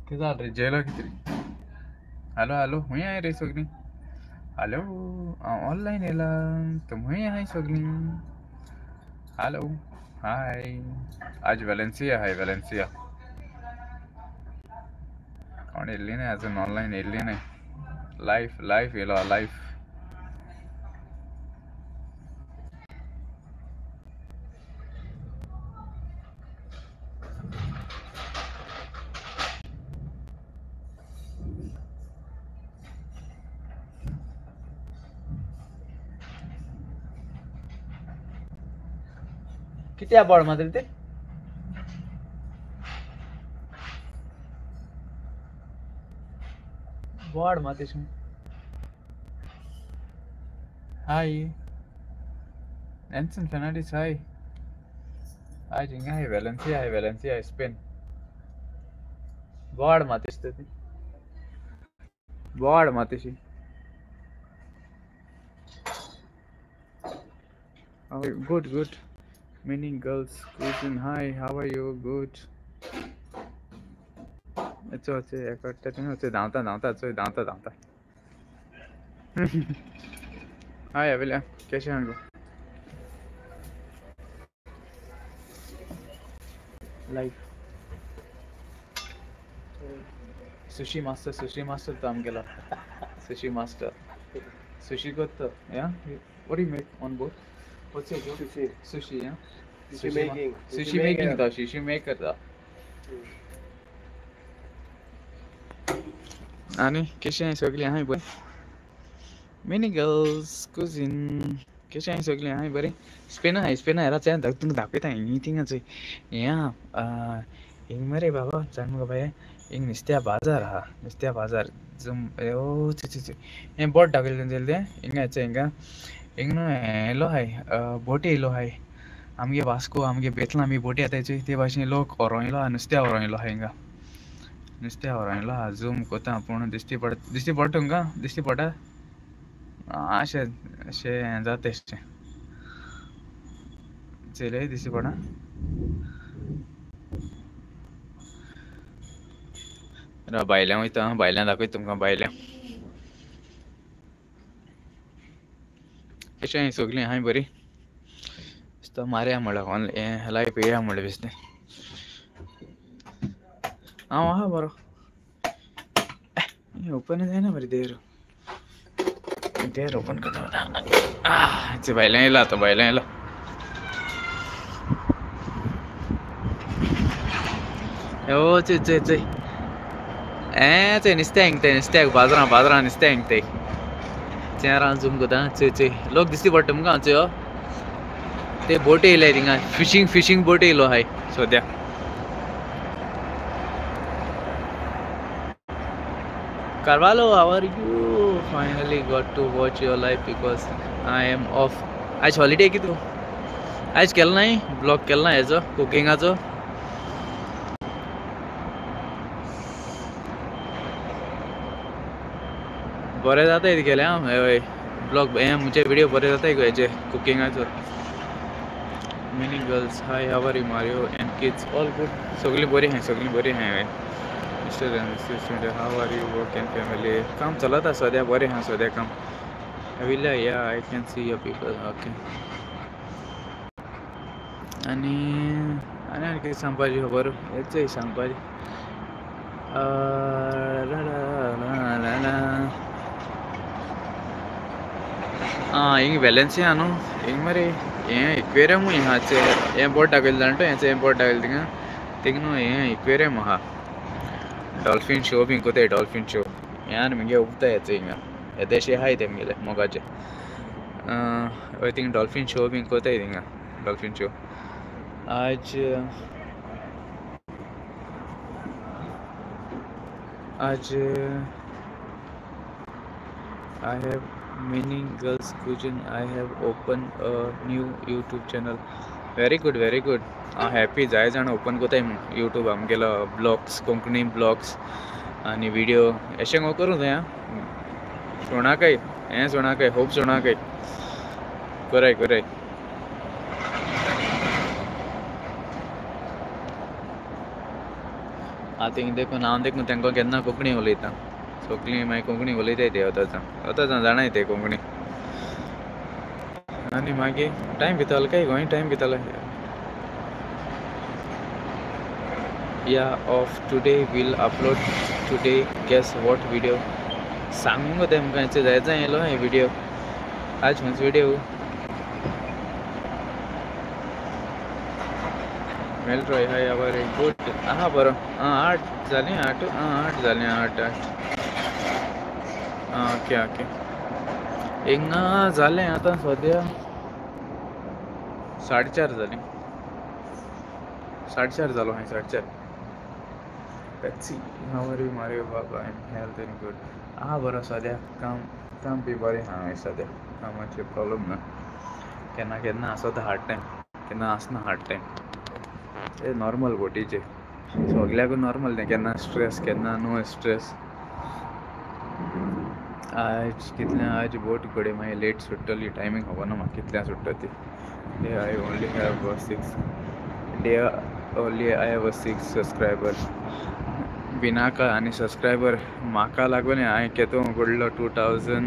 कितें जालें रे जेलो कितें? हॅलो हॅलो हुंय आहाय रे सगळीं? हॅलो हांव ऑनलायन येयला, तुमी हुंय आहाय सगळीं? हॅलो हाय, आज वेलेन्सिया हाय, वेलेन्सिया. कोण येयल्ली नाय अजून, ऑनलायन येयल्ली नाय. लायफ लायफ येयलो लायफ. किती बोर्ड मारतले ते? बोर्ड मारतेश. हाय Nansen Fernandes, हाय. आज हिंगा हाय वेलेन्सिया, हाय वेलेन्सिया स्पेन. बोर्ड मारतेश ते, board मारतेशी. Good good. Many girls cuisine. Hi, how are you? Good. अच्छा अच्छा, एकट्या तुम्ही होते धांवता धांवता, चोय धांवता धांवता. हाय अविल्या, कैसे हैं? Life sushi master, sushi master तो आमगेलो सुशी मास्टर. सुशी करता. Yeah, what do you make on board? What's your job? Sushi. Sushi, yeah? Sushi making. Sushi making da, sushi maker da. आनी कशें आहाय सगळीं? आहाय बरें? मिनी गर्ल्स कुजीन, कशें आहाय सगळीं? आहाय बरें? स्पेन आहाय, स्पेन आहाय. रात तुमकां दाखयता हिंग थिंगा चोय. हें आहा हिंग मरे बाबा, जाण मुगो बाये, हिंग नुस्त्या बाजार आहा, नुस्त्या बाजार. जुम ओ चोय चोय चोय, हें बोट दाखयलें तेंचें तें हिंगा चोय. हिंगा हिंग न्हू हें येयलो आहाय, बोटी येयलो आहाय. आमगे वास्को, आमगे बेतलां आमी बोटी येताय चोय, ते भाशेन लोक व्हरोन येयलो आहा, नुस्त्या व्हरोन येयलो आहा. हिंगा नुस्त्या व्हरोन येयलो आहा. झूम कोता पूण दिश्टी पडटा, दिश्टी पडटा तुमकां? दिश्टी पडटा अशें अशें हें जाता अशें चोयलें, दिश्टी पडा. राव भायल्यान वयता, भायल्यान दाखयता तुमकां. भायल्यान कशें आहाय सगळीं? आहाय बरीं? दिसता मारया म्हणल्यार ऑनलायन लायफ येया म्हणलें बेश्टें. हांव आहा बरो. ओपन जायना मरे देर, देर ओपन करता. भायल्यान येयला आतां, भायल्यान येयला. ओ चोय चोय चोय, हें चोय नुस्तें हिंग, नुस्त्याक बाजारां, बाजारां नुस्तें हिंग ते चेरां झूम करता. चोय चोय, लोक दिश्टी पडटा तुमकां चोय. ते बोटी येयले थिंगा, फिशींग फिशींग बोटी येयलो आहाय सद्या. Carvalho, how are you? Finally got to watch your live because I am off. आज हॉलिडे की तूं? आज केलो नाय ब्लॉग, केलो ना हेजो कुकिंगाचो? बरें जाता केलें आं हय ब्लॉग, हें म्हणजे व्हिडिओ बरें जाता हेजे कुकिंगाचो. Many girls, hi, how are you Mario and kids? All good, सगळीं बरीं आहाय, सगळीं बरीं आहाय. Mister and Missus, how are you? Work and family? काम चलता सद्या, बरें आहा सद्या काम. अविल्या, yeah I can see your people. Okay. आनी आनी आनी कितें सांगपाची खबर? हेच सांगपाची. आं हिंग वेलेन्सिया न्हू, हिंग मरे हें एक्वेरियमूय आहा. हें बोट दाखयलें जाणा, हें बोट दाखयलें थिंगा, थिंग न्हू हें एक्वेरियम आहा. डॉल्फीन शो बी कोताय, डॉल्फीन शो. हें आनी मुगे उबता येता हिंगा, येदेशे आहाय ते मुगेले मोगाचे. हय थिंग डॉल्फीन शो बी कोताय थिंगा, डॉल्फीन शो. आज आज I have many girls cuisine. I have opened a new YouTube channel. Very good, very good. हांव हॅपी जाय जाण ओपन कोताय म्हूण यूट्यूब आमगेलो ब्लॉग्स, कोंकणी ब्लॉग्स आनी व्हिडियो अशें गो करूं जाय. आं सोणाकय हें सोणाकय, खूब सोणाकय कराय कराय. आतां देखून हांव देखून तांकां केन्ना कोंकणी उलयता, सगळीं मागीर कोंकणी उलयताय ते आतांच आतांच जाणाय ते कोंकणी. आनी मागीर टायम भितालो काय गोंय टायम भितालो. Yeah of today will upload today, guess what video. सांग मुगो तेमकां जायचा येयलो हे व्हिडिओ आज खंयचो व्हिडिओ मेलरोय हाय बरें गुड आहा बरो. आं 8 जालीं, 8 आं 8 जालीं, 8 8 आं ओके ओके. हिंगा जालें आतां सद्या 4:30 जालीं, 4:30 जालो हांवें, 4:30. Let's see, how are you Mario Baba? I'm health and good. आहा बरो सद्या, काम काम बी बरें आहा सद्या, कामाचे प्रॉब्लम ना. केन्ना केन्ना आसता हार्ड टायम, केन्ना आसना हार्ड टायम, ते नॉर्मल बोटीचे सगल्याकू नॉर्मल तें. केन्ना स्ट्रेस केन्ना नो स्ट्रेस. आज कितल्या आज बोट कडेन मागीर लेट सुट्टली, टायमींग खबर ना म्हाका कितल्या सुट्टा ती. I only have 6 day, only I have 6 subscriber. Binaca आनी सबस्क्रायबर म्हाका लागून हांवें केदो घडलो 2000,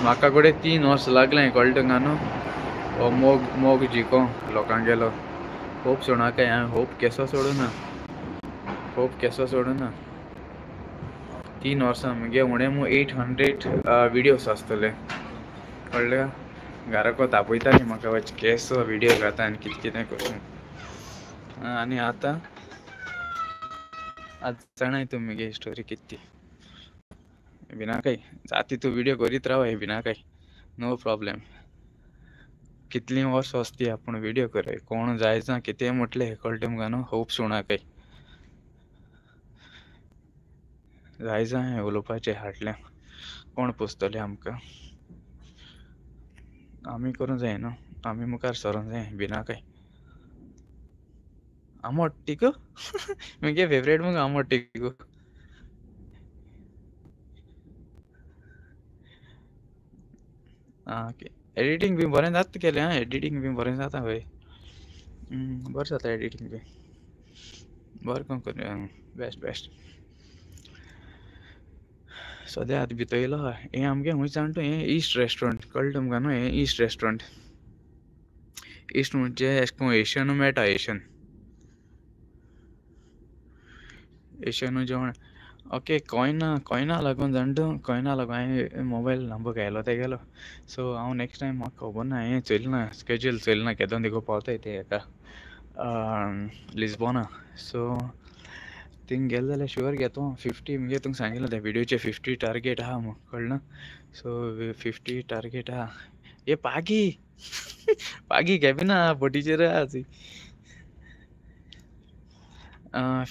म्हाका कडेन 3 वर्स लागलें कळटा तुमकां न्हू. हो मोग मोग जिको लोकांगेलो होप सोडनाकाय. हांवें होप केसो सोडूना, होप केसो सोडूना. 3 वर्सां मुगे उणें मू 800 विडियोज आसतले कळ्ळें. घराको तापयताली म्हाका वच केसो विडियो घाता आनी कितें कितें करूं. आनी आतां आतां जाणाय तूं मुगे स्टोरी कितें ती. भिनाकाय जाती तूं विडियो करीत राव, हे भिनाकाय, नो प्रॉब्लेम. कितलीं वर्सां वचती आपूण विडियो करय, कोण जायना कितें म्हटलें कळटा तुमकां न्हू. होप सोडनाकाय, जायना हें उलोवपाचें हाडलें कोण पोसतलें आमकां, आमी करूंक जाय न्हू, आमी मुखार सरोंक जाय. भिनाकाय. आमोट टिकू मुगे फेवरेट मुगो आमोट टिकू. आं ओके. एडिटींग बी बरें जाता केलें आं, एडिटींग बी बरें जाता वय, बरें जाता एडिटींग बी बरें करून कर, बेस्ट बेस्ट. सद्या आतां भितर येयलो हें आमगें खूंय जाण तूं, हें ईस्ट रेस्टोरंट कळ्ळें तुमकां न्हू. हें ईस्ट रेस्टोरंट, ईस्ट म्हणजे एशें कोन्न एशियनू मेळटा, एशियन एशियनू जेवण. ओके कोयना कोयना लागून जाण तूं, कोयना लागून हांवें मोबायल नंबर घायलो तेगेलो. सो हांव नेक्स्ट टायम म्हाका खबर ना, हांवें चोयलें ना स्केड्यूल चोयलें ना केदोन देखून पावताय ते हेका लिस्बोना. सो थिंग गेले जाल्यार शुअर घेतो 50. मुगे तुमकां सांगिल्लें त्या विडियोचे 50 टार्गेट आहा म्हाका कळना. सो 50 टार्गेट आहा. हे पागी पागी कॅबिना बोटीचेर आहा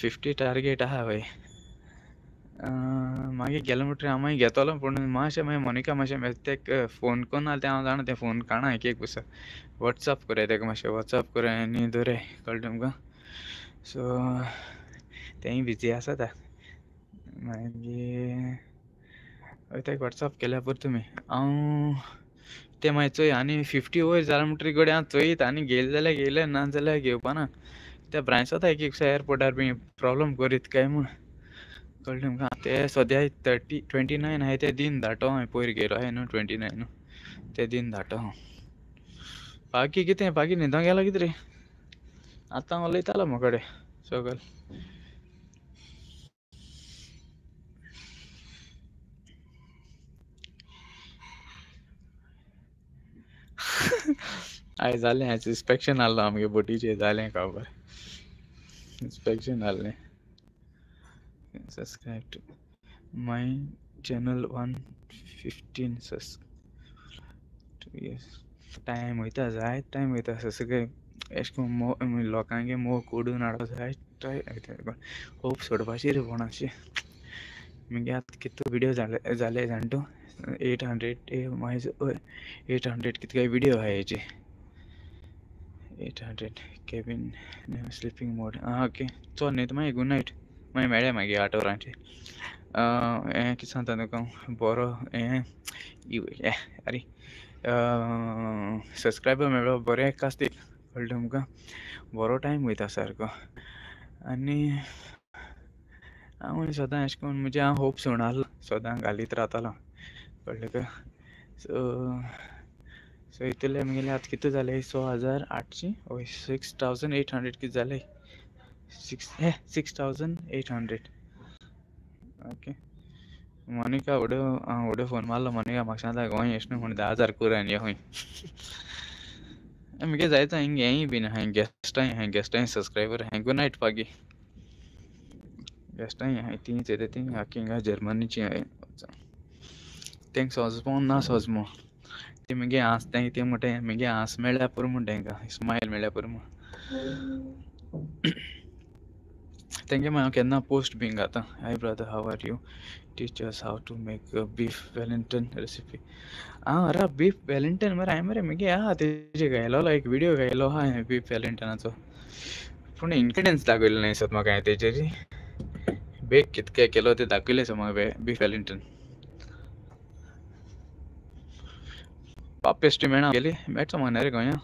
50 टार्गेट आहा वय. मागीर गेले म्हणटरीर हांव मागीर घेतलो, पूण मातशें मागीर मोनिका मातशें तेक फोन करना तें हांव जाणा, तें फोन काडना एक एक पुसा वॉट्सएप कोराय तेका, मातशें वॉट्सएप कोराय आनी दवराय कळ्ळें तुमकां. सो तेंय बिजी आसा मागीर हय तेका वॉट्सएप केल्यार पुरो तुमी. हांव तें मागीर चोय आनी 50 वयर जालें म्हणटरीर गड्या हांव चोयत आनी घेयलें जाल्यार घेयलें, ना जाल्यार घेवपाना. ते ब्रांच जाता एक एक एअरपोर्टार बी प्रॉब्लम करीत काय म्हूण कळ्ळें तुमकां. ते सद्या 29 आहाय ते दीन धाडटो हांवें, पयर गेलो आहाय न्हू 29 ते दीन धाडटो हांव. बाकी कितें बाकी न्हिदोंक गेलो कितें रे आतां उलयतालो म्हाका कडेन सगळ. आयज जालें, आयज इन्स्पेक्शन आहलो आमगे बोटीचेर, जालें खबर इन्स्पेक्शन आहलें. Subscribe to my channel 115 years. Time वयता जायत टायम वयता सगळें एशें कोन्न मोग लोकांगे मोग ओडून हाडपा जायत ट्राय होप सोडपाची रे कोणाची. मुगे आतां कितू विडियो जाले जाले जाण तूं 800 800 कितके विडियो आहा हेजे 800. कॅबिन स्लिपींग मोड आं ओके. चल न्ही मागीर गूड नायट, मागीर मेळया मागीर 8 वरांचेर. हें कितें सांगता तुका बरो हें आरे सबस्क्रायबर मेळ्ळो बरें कास्तीक कळ्ळें तुमकां. बरो टायम वयता सारको. आनी हांव सदां अशें करून म्हणजे हांव होप सोडना आसलो, सदां घालीत रावतालो, कळ्ळें तुका. सो सो इतले मुगेले आतां कितें जालें, 6,800, हय 6,800 कितें जालें, 6,800. ओके मोनिका व्हडो व्हडो फोन मारलो मोनिका, म्हाका सांगता गोंय येश न्हू म्हूण 10,000 कर आनी यो खंय. मुगे जायते हिंग हेंय बीन आहाय, गेस्टांय आहाय, गेस्टांय सबस्क्रायबर आहाय. गूड नायट पागी, गेस्टांय आहाय तीं चोयता तीं आख्खी हिंगा जर्मनीची आहाय. तेंक सोजमो ना सोजमो ती मुगे आस, तें तें म्हणटा मुगे आस मेळ्ळ्यार पुरो म्हण तेंकां, स्मायल मेळ्ळ्यार पुरो म्हण. तेंगे मागीर हांव केन्ना पोस्ट बीन घाता, hi brother how are you, teach us how to make beef Wellington recipe. आं अरे बीफ वेलिंगटन मरे हांवें मरे मुगे आहा तेजे घायलोलो एक विडियो घायलो आहा हांवें बीफ वेलिंगटनाचो, पूण इनग्रिडियंट्स दाखयले ना दिसत म्हाका हांवें तेजेर, बेक कितके केलो ते दाखयले सो म्हाका बीफ वेलिंगटन. पफ पेस्ट्री मेळना गेली, मेळटा म्हाका रे गोंया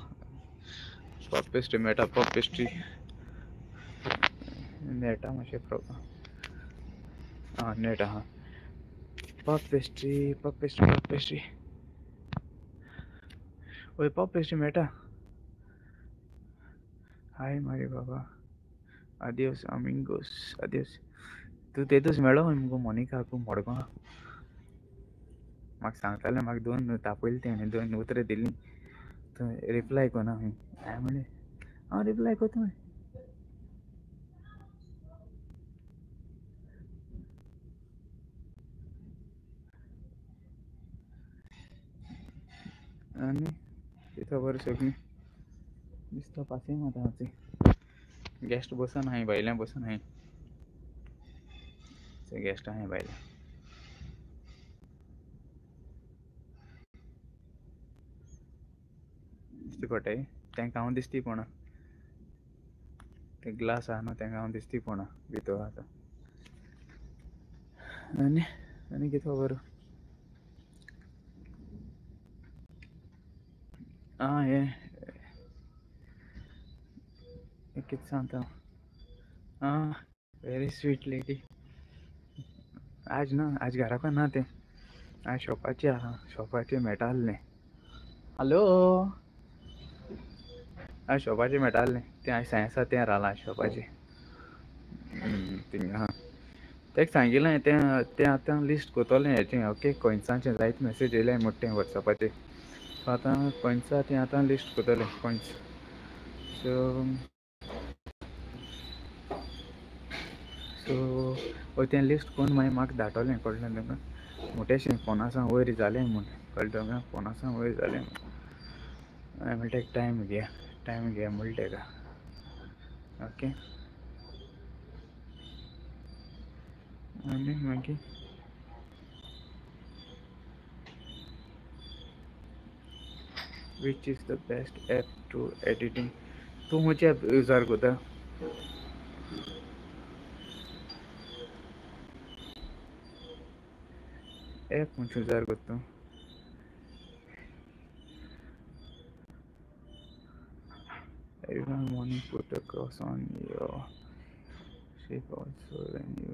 पफ पेस्ट्री मेळटा, पफ पेस्ट्री नेटा मातशें प्रॉब्लम. आं नेट आहा. Puff pastry, puff pastry, puff pastry, हय पफ पेस्ट्री मेळटा. हाय मारे बाबा, आदियोस आमिगोस, आदियोस. तूं तेदूस मेळ्ळो खंय मुगो मोनिका मडगांव, म्हाका सांगतालें, म्हाका दोन तापयलें तेणें, दोन उतरां दिलीं, तूं रिप्लाय कोना खंय. हांवें म्हणलें हांव रिप्लाय कोता. आनी कितें खबर सगळीं दिसता पासय मारता हांव. गेस्ट बसून आहाय भायल्यान बसून आहाय, गेस्ट आहाय भायल्यान. दिसती पडटाय तेंका हांव दिसती पडना, ते ग्लास आहा न्हू तेंका हांव दिसती पडना भितर आतां. आनी आनी कितें खबर. आं हें कितें सांगता. आं व्हेरी स्वीट लेडी. आज ना, आज घराक ना तें, आज शॉपाचेर आहा, शॉपाचेर मेळटा आसलें. हॅलो, आज शॉपाचेर मेळटा आसलें तें, आज सायन्सा तें रावलां शॉपाचेर थिंगा. तेका सांगिल्लें तें, तें आतां लिस्ट कोत्तोलें हेचें. ओके कॉयन्साचें जायते मॅसेज येयले म्हणटा तें वॉट्सॅपाचेर, सो आतां कॉयन्सा तें आतां लिस्ट कोत्तोलें कॉयन्स. सो सो हय तें लिस्ट कोन्न मागीर म्हाका धाडटलें, कळ्ळें तुका. मोटेशें पोनासां वयर जालें म्हूण, कळ्ळें तुका, पोनासां वयर जालें म्हूण. हांवें म्हणलें तेका टायम घे, टायम घे म्हणलें तेका. ओके आनी मागीर which is the best app to editing? तूं खंयची ॲप यूजार कोता? ॲप खंयची यूजार कोता तूं? Every morning put a cross on your shape also when you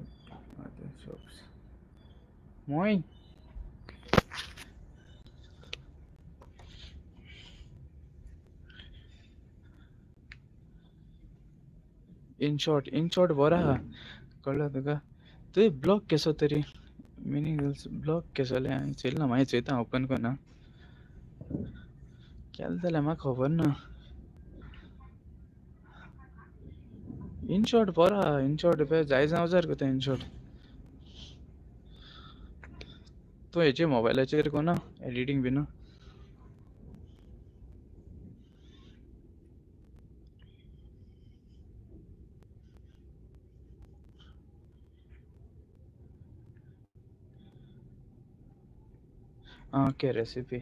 other shops. Morning. In short, in short बरो आहा, कळ्ळो तुका. तुवें ब्लॉक केसो तरी मिनी गर्ल्स ब्लॉक केसोलें हांवें चोयलें ना, मागीर चोयता ओपन कोन्ना केलें जाल्यार म्हाका खबर ना. इन शॉर्ट बरो आहा, इन शॉर्ट जाय जावं जार कोता इन शॉर्ट. तूं हेचे मोबायलाचेर कोना एडिटींग बीन? Okay recipe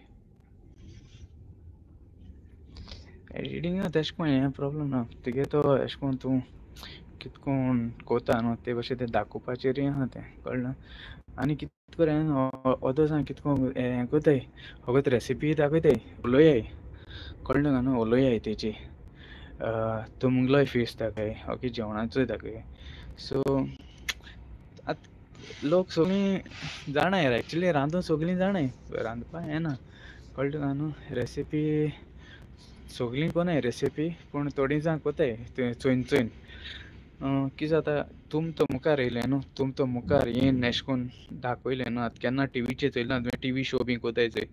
editing तेशें कोन्न हें प्रॉब्लम ना तुगे, तो एशें कोन्न तूं कित कोन्न कोता न्हू ते भशेन तें दाखोवपाचेरूय आहा तें, कळ्ळें. आनी कित कोर ओदोस हांव कित कोन्न हें कोताय, फकत रेसिपी दाखयताय, उलोयाय, कळ्ळें तुका न्हू, उलोयाय तेजी. तुमगेलोय फेस दाखय, ओके, जेवणाचोय दाखय. सो आतां लोक सगळीं जाणाय एक्चुली रांदून सगळीं जाणाय, रांदपाक येना, कळ्ळें तुका न्हू. रेसिपी सगळीं कोनाय रेसिपी, पूण थोडीं जाण कोताय चोयन चोयन. कितें जाता, तुम तो मुखार येयलें न्हू, तुम तो मुखार येन एशें कोन्न दाखयलें न्हू. आतां केन्ना टिवीचेर चोयलां तुवें, टिवी शो बी कोताय चोय,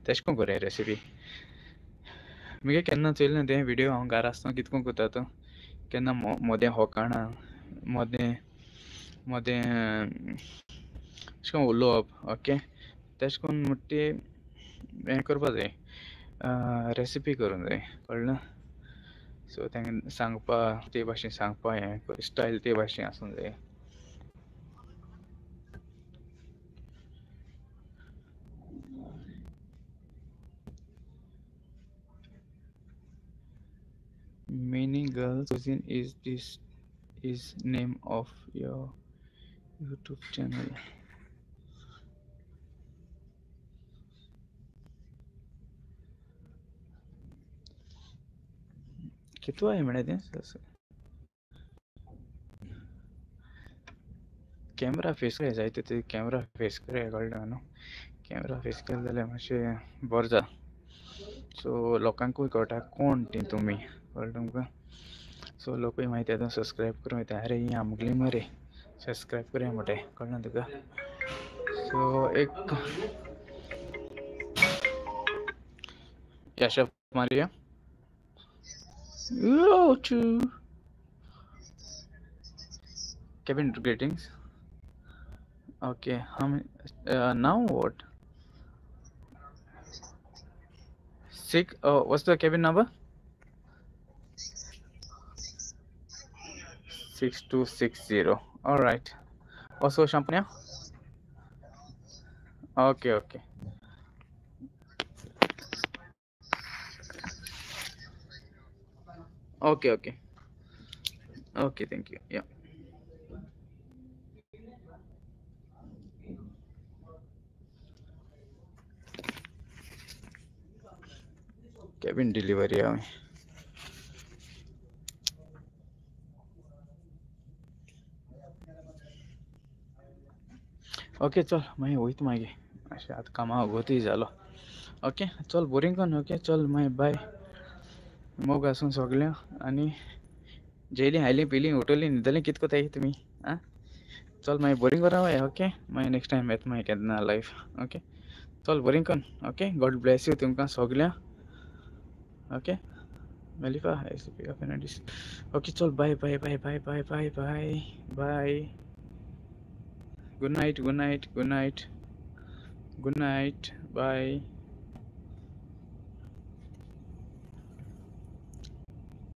तेशें कोन्न कोराय रेसिपी. मुगे केन्ना चोयलें ना तें विडियो, हांव घरा आसतना कितें कोन्न कोता तो, केन्ना मोदें होकाणां, मोदें मोदें अशें कोन्न उलोवप, ओके, तेशें कोन्न म्हणटा ती हें करपा जाय, रेसिपी करूंक जाय, कळ्ळें. सो तांकां सांगपा ते भाशेन सांगपा, हें स्टायल ते भाशेन आसूंक जाय. Many Girls Cuisine is this is name of your YouTube channel. कितू आहे म्हणे तें कॅमरा फेस कराय जाय, ते कॅमरा फेस कराय, कळ्ळें न्हू. कॅमरा फेस केलें जाल्यार मातशें बरें जाता, सो लोकांकूय कळटा कोण ती तुमी, कळ्ळें तुमकां. सो लोकूय मागीर तेतून सबस्क्रायब करूं वयता, आरे ही आमगेली मरे, सबस्क्रायब करया म्हणटाय, कळ्ळें तुका. सो एक या शेफ मारया. Cabin greetings. Okay, हम now what? 6. What's the cabin number? 6260. All right. Also champagne. Okay, okay. Okay, okay. Okay, thank you. Yeah. Cabin delivery हांवें. ओके चल मागीर वयता, मागीर मातशें आतां कामां वगोतूय जालो. ओके चल बोरींग कोन्न. ओके चल मागीर बाय. मोग आसूं सगळ्यांक, आनी जेयलीं खायलीं पिलीं उठलीं न्हिदलीं कितें कोताय तुमी आं. चल मागीर बोरींग करा बाय. ओके मागीर नेक्स्ट टायम येता मागीर केन्ना लायफ. ओके चल बोरींग कोन्न. ओके गॉड ब्लेस you तुमकां सगळ्यांक. ओके मेलिफा फर्नांडीस. ओके चल bye bye bye bye bye bye bye bye. Good night, good night, good night, good night, bye.